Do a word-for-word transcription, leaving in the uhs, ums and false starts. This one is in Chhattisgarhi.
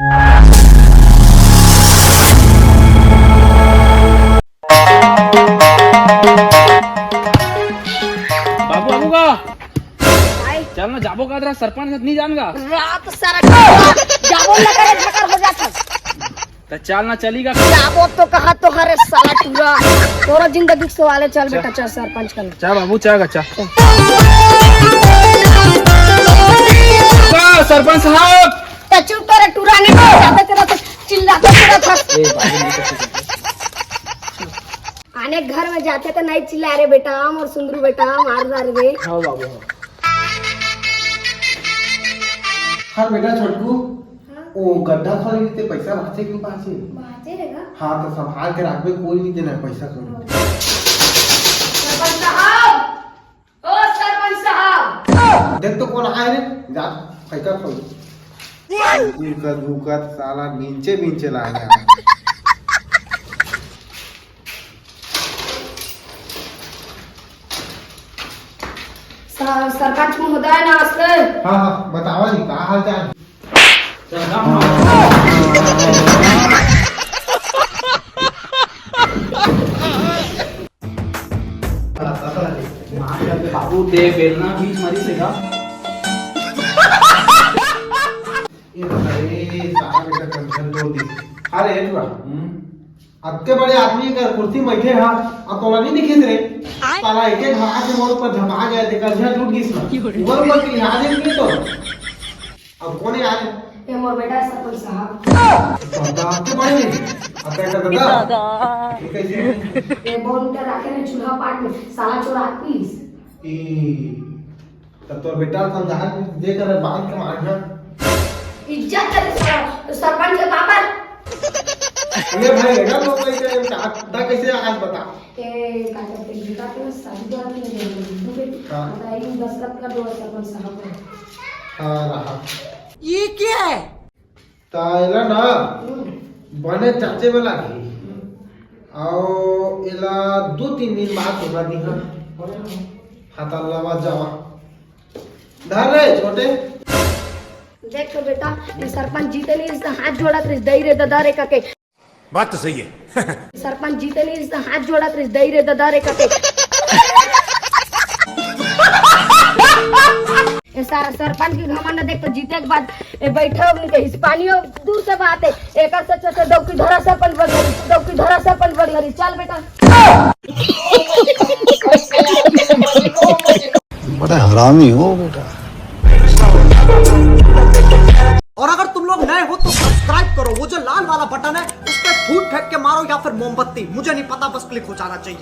बाबू, बाबू का? भाई। चल ना, जाबो का तेरा सरपंच नहीं जान का? रात सारा जाबो ना करे, झकर हो जाता। त चल ना, चली का? जाबो तो कहा तो हरे साला टूरा। तोरा जिंदगी के सवाल है, चल चल। बेटा, चल सरपंच का। चल बाबू, चल का, चल। का सरपंच साहब? त चुप करे, टूरा ने जाते तेरा तो चिल्लाते तेरा था। ए, बाबू, नहीं कर सकते। आने घर में जाते तो नहीं चिल्ला रे बेटा, हम और सुंदरू बेटा, मार डाल रे। हाँ बाबू, हाँ। हाँ बेटा छोटकू, हाँ? वो गड्ढा खोले के पैसा बाँचे के पास है? बाँचे रे गा। हाँ, तो संभाल के रखबे, कोई नहीं देना है पैसा कौड़ी। सरपंच साहब, ओ सरपंच साहब। देख तो कौन आए रे, जा पैसा खोल। इनका दुखत साला नीचे बीचे लागे। स-, सरपंच महोदय, नमस्ते। हाँ, हाँ, बतावा जी, का हाल चाल? बाबू, दे बेलना बीच मरी से का? ए, अरे, सारा बेटा कंधन तोड़ दी। अरे, ए, टुरा। हम्म। अतके बड़े आदमी कर कुर्सी में बैठे हा, अब तोला नहीं दिखिस रे? साला एक एक हाथ से मोर ऊपर झपा गया, ते कंधन टूट गिस ना। ऊपर ऊपर के लिहाज ही नहीं तो। अब कौन है यार? ये मोर बेटा सरपंच साहब। सरपंच के बड़े में? अब बेटा दादा? ये कैसे? ये बोन के रखे ने चूल्हा पाट में, साला चोर आदमी। ए, तब तो बेटा समझा दे कर बांध के मारना। इज्जत कर साला, तो सरपंच के पापा। ये भाई बेटा तो कैसे, दा कैसे आज बता? ए, का कहते हैं, बेटा तो शादी बात नहीं है, तू बेटी। हाँ। बताइए, दशरथ का दो सरपंच साहब है। हाँ, रहा। ये क्या है? त एला ना बने चाचे में लागी। अउ एला दू तीन दिन बाद धोखा दिहा। हाथ अल्लावा जावा। धर रे छोटे। देख तो बेटा, ये सरपंच जीते नहीं, इसने हाथ जोड़त रहिस, दई रे ददा रे कके। बात तो सही है। सरपंच जीते नहीं, इसने हाथ जोड़त रहिस, दई रे ददा रे कके। ए सारा सरपंच के घमंड देख तो जीते के बाद ए बैठे हो के हिस्पानियो दूर से बात है। एकर से अच्छा तो डौकी धरा सरपंच बन गई, डौकी धरा सरपंच बन गई। चल बेटा। बड़ा हरामी हो बेटा। और अगर तुम लोग नए हो तो सब्सक्राइब करो, वो जो लाल वाला बटन है उस पर फूट फेंक के मारो या फिर मोमबत्ती, मुझे नहीं पता, बस क्लिक हो जाना चाहिए।